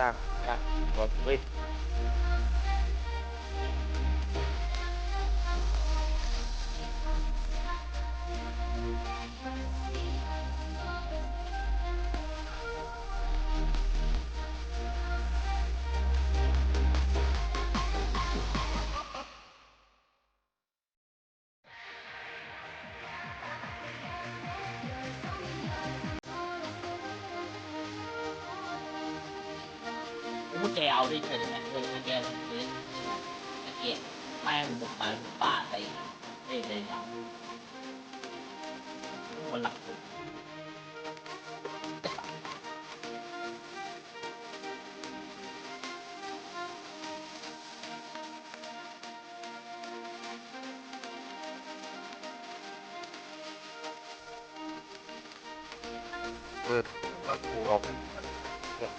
ຕ່າງ ຕ່າງ ເວີ້ຍ. ກູແຈເອົາໄດ້ເທື່ອໜຶ່ງແຫຼະ ເອີ ແກ ແກ ແກ ແມ່ງບໍ່ປານປາໄດ້ ໄດ້ ໄດ້ ຄົນລັກ ເອີ ອອກ.